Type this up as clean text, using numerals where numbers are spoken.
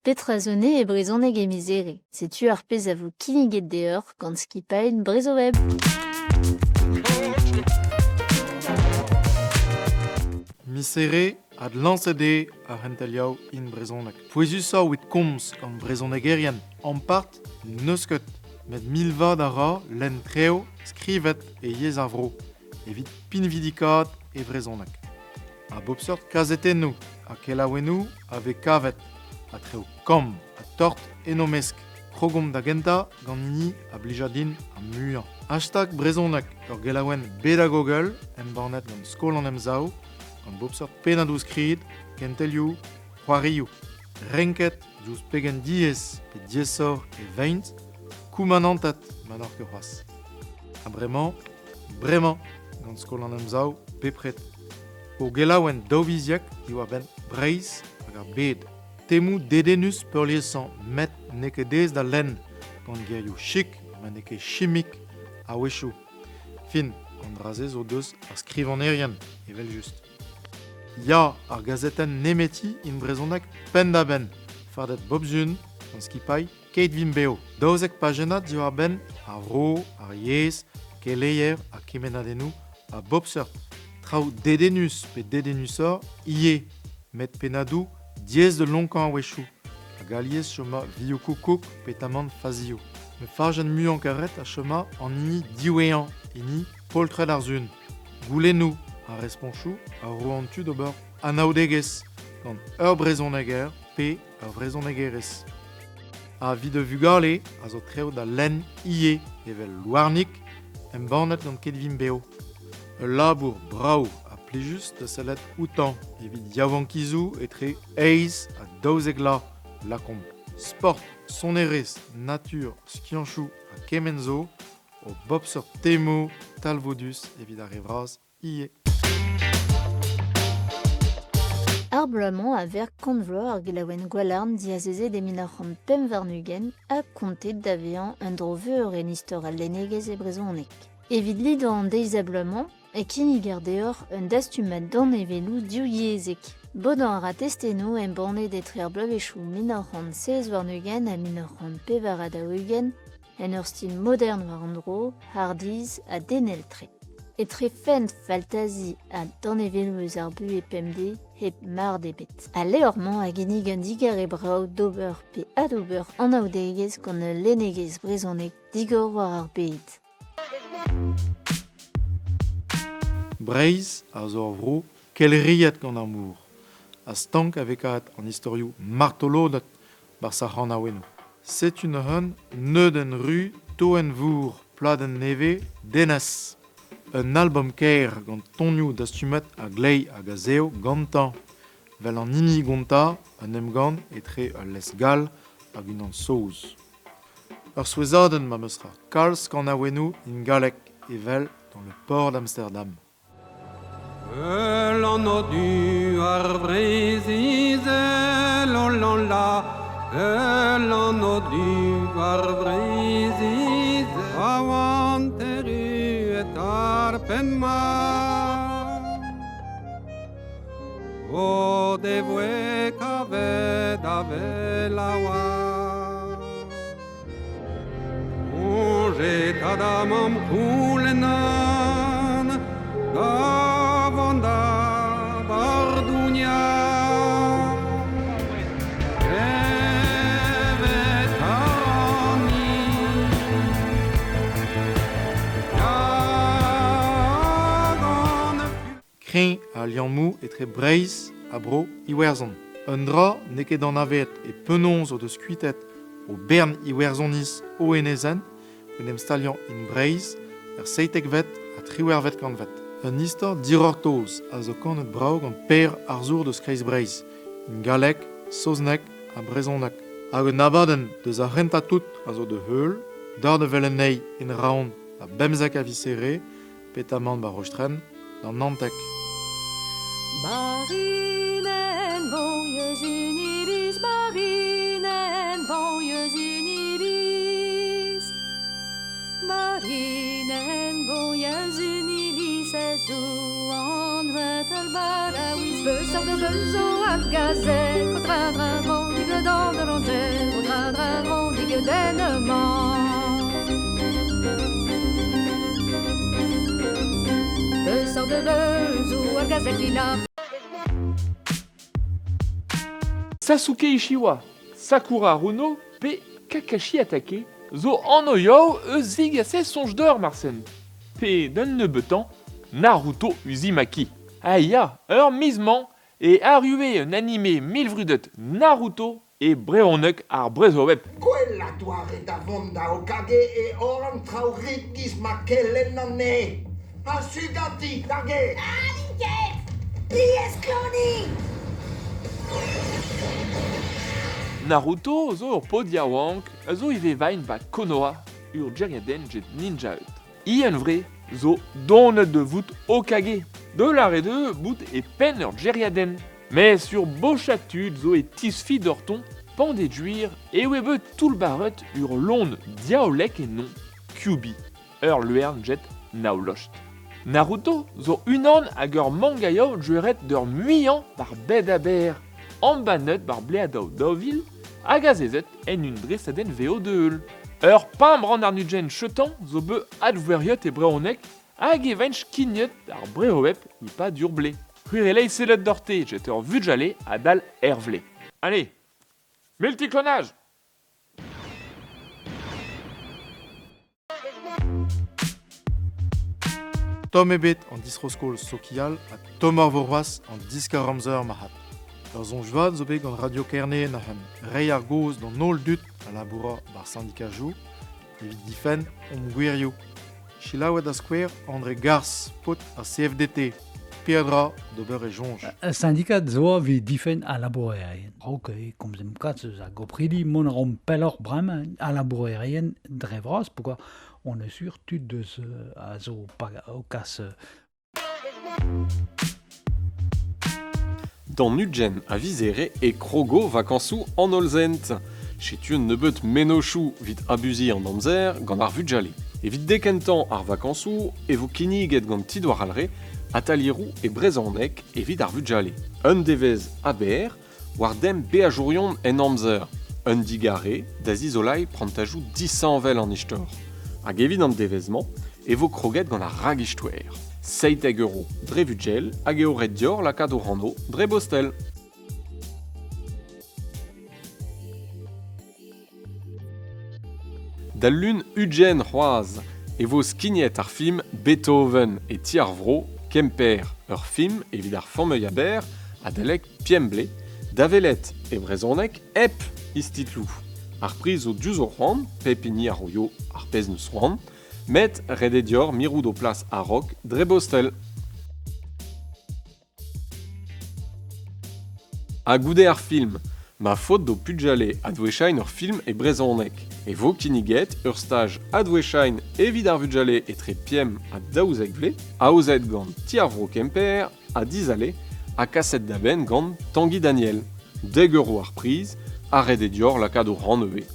Petra zo ne e brezhoneg e miz Here? Setu ar pezh a vo kinniget deoc'h gant skipailh Brezhoweb. Miz Here adlañset eo ar c'hentelioù in brezhoneg. Pouezusoc'h evit komz gant brezhonegerien ampart n'eus ket, met milvad a ra lenn trev skrivet e yezh ar vro evit pinvidikaat e vrezhoneg. A bep seurt kazetennoù ha kelaouennoù a vez kavet, ha traoù kamm ha tort en o mesk. Krogomp da gentañ gant hini a blija din ar muiañ. Hashtag brezhoneg, ur gelaouenn bedagogel embannet gant Skol an Emsav, gant bep seurt pennadoù-skrid, kentelioù, c'hoarioù. Renket diouzh pegen diaes pe diaesoc'h e veint, koumanantet ma n'oc'h ket c'hoazh. Ha bremañ, bremañ, gant Skol an Emsav bepred. Ur gelaouenn daouviziek diwar-benn Breizh hag ar bed. Temoù dedennus peurliesañ met n'eo ket aes da lenn, gant gerioù chik ma n'eo ket chimik a-wechoù. Fin, an dra-se zo deus ar skrivagnerien, evel-just. Ya, ar gazetenn nemeti in brezhoneg penn-da-benn, fardet bep sizhun gant skipailh Keit Vimp Bev. 12 pajennad diwar-benn ar vro, ar yezh, keleier ha kemennadennoù a bep seurt. Traoù dedennus pe dedennusoc'h ivez, met pennadoù diaes da lonkañ a-wechoù, hag alies choma vioù-koukoug petamant fazioù. Ma fajenn muiañ-karet a choma an hini diwezhañ, hini poltred ar sun. Goulennoù ha responchoù a ro an tu d'ober anaoudegezh gant ur brezhoneger pe ur vrezhonegerez. Ha evit da vugale a zo traoù da lenn ivez evel Louarnig embannet gant Kelvin Bev. Ul labour brav ha plijus da sellet outañ evit yaouankizoù etre eizh ha 12 vloaz lakaomp. Sport, sonerezh, natur, skianchoù ha kement zo o bep seurt temoù talvoudus evit ar re vras ivez. Ar bloaz-mañ a verk kant vloaz ar gelaouenn Gwalarn diazezet e 1925 ha kontet da vezañ un dro veur en istor al lennegezh e brezhoneg. Evit lidañ an deiz-ha-bloaz-mañ e kinniger deoc'h un dastumad danevelloù divyezhek. Bodañ a ra testennoù embannet etre ar bloavezhioù 1927 ha 1944 en ur stil modern war an dro, hardizh ha denel-tre. Etre fent, faltazi ha danevelloù eus ar buhez pemdez hep mard ebet. Al levr-mañ a ginnig un digarez brav d'ober pe adober anaoudegezh gant ul lennegezh brezhonek digor war ar bed. Breizh a zo ur vro kelc'hiet gant ar mor ha stank a vez kavet an istorioù martoloded 'barzh ar c'hanaouennoù. Setu neuze neudenn ru Toenn-Vour pladenn nevez Denez. Un albom kaer gant tonioù dastumet a-gleiz hag a-zev gantañ, 'vel an hini gontañ un emgann etre ul lestr gall hag unan saoz. Ur souezhadenn ma 'm eus ra kalz kanaouennoù in galleg evel dans le port d'Amsterdam. El an du ar Breizh-Izel, oh la la, El an du ar Breizh-Izel, a oant erruet ar penn-mat. O devoe kavet avel a oa. Soñjet ha da mamm c'houlennan da vont da bardouniañ. Klevet a ran ya gant Kreñv al liammoù etre Breizh ha bro Iwerzhon. Un dra n'eo ket anavezet e penaos o deus kuitaet o bern Iwerzhoniz o enezenn en em staliañ en Breizh er seitekvet ha triwec'hvet kantved. Un istor dic'hortoz a zo kanet brav gant Per Arzour deus Kreiz Breizh, en galleg, saozneg ha brezhoneg. Hag un abadenn deus ar c'hentañ tout a zo da heul, d'ar da wel anezhi en Raon da bemzek a viz Here, petamant 'ba Rostren, d'an 19. Marinen voyeus un iliz, Marinen voyeus un iliz. Marinen voyeus un iliz a zo anvet al baraouiz. Beuzor de beuzo ar gazeg, o train, train, train, soudainement. Sort de beuz ou ar gazette Sasuke Uchiwa, Sakura Haruno pe Kakashi Hatake zo anv eus zegase soñj d'or marsen. Pe d'un nebeutan Naruto Uzumaki. Ah ya, ur miz-mañ e arrue un anime milvrudet Naruto e brezhoneg ar Brezhoweb. Gwellañ doare da vont da Hokage e hor an traoù ret giz ma kelenn anezhe. Ha su ganti, d'ar gêr! Ah, n'int ket! Lieskloniñ! Naruto zo ur paotr yaouank a zo ivez vain ba Konoha, ur gêriadenn get ninjaed. I en vrai zo donet da vout Hokage, da lâret eo bout e penn ur gêriadenn. Mes sur bochad tud zo e tisfi doc'htoñ pan eo gwir e oe bet toullbac'het ur loen diaoulek ennon, Kyuubi, ur louarn get nav lost. Naruto zo unan hag ur mangaioù juret d'ur muiañ war bed a-berr, embannet war bleadoù 2000 hag azezet en un dresadenn vev da heul. Ur pemp rann àr-ugent chetan zo bet advoeriet e brezhoneg hag e vent skignet ar Brezhoweb e-pad ur blez. C'hwi sellet doc'hte get ur vugale adal Hervle. Allez, multiclonage! Tomm eo bet an distro-skol sokial ha tommoc'h 'vo c'hoazh an diskar-amzer marc'had. Ur soñj vat zo bet gant Radio Kerne neuze reiñ ar gaoz d'an holl dud a laboura 'bar sindikajoù evit difenn hon gwirioù. Selaouet da skouer André Gars, paotr ar CFDT. Peadra d'ober e soñj. Ur sindikad zo evit difenn al labourerien. A-raok e komzemp kalz eus ar gopridi, mont a raomp pelloc'h bremañ al labourerien dre vras peogwir on eus sur tud deus a zo o kas D'an ugent a viz Here e krogo vakañsoù an hollzent. Setu un nebeud mennozhioù evit abuziñ an amzer gant ar vugale. Evit dekentañ ar vakañsoù e vo kinniget gant Ti Douar Alre atalieroù e brezhoneg evit ar vugale. Un devezh aber war dem beajourion en amzer. Un digarez da zizoleiñ prantajoù disheñvel an istor. Hag evit an devezh-mañ e vo kroget gant ar ragistoer. 17 euro dre vugel hag eo ret deoc'h lakaat hoc'h anv dre bostel. D'al lun 20 c'hoazh e vo skignet ar film Beethoven e ti ar vro Kemper, ur film evit ar familh aber adalek pemp da welet e brezhoneg hep istitloù. Ar priz zo diouzh ho c'hoant, pep hini a roio ar pezh 'neus c'hoant, met ret eo deoc'h mirout ho plas a-raok dre bostel. Ha goude ar film, ma faot d'ho pugale adweshain ur film e brezhoneg e vo kinniget ur staj adweshain evit ar vugale etre pemp ha 12 vloaz, aozet gant Ti ar Vro Kemper ha Dizale ha kaset da benn gant Tangi Daniel. Dek euro ar priz, ha ret eo deoc'h lakaat ho rann ivez.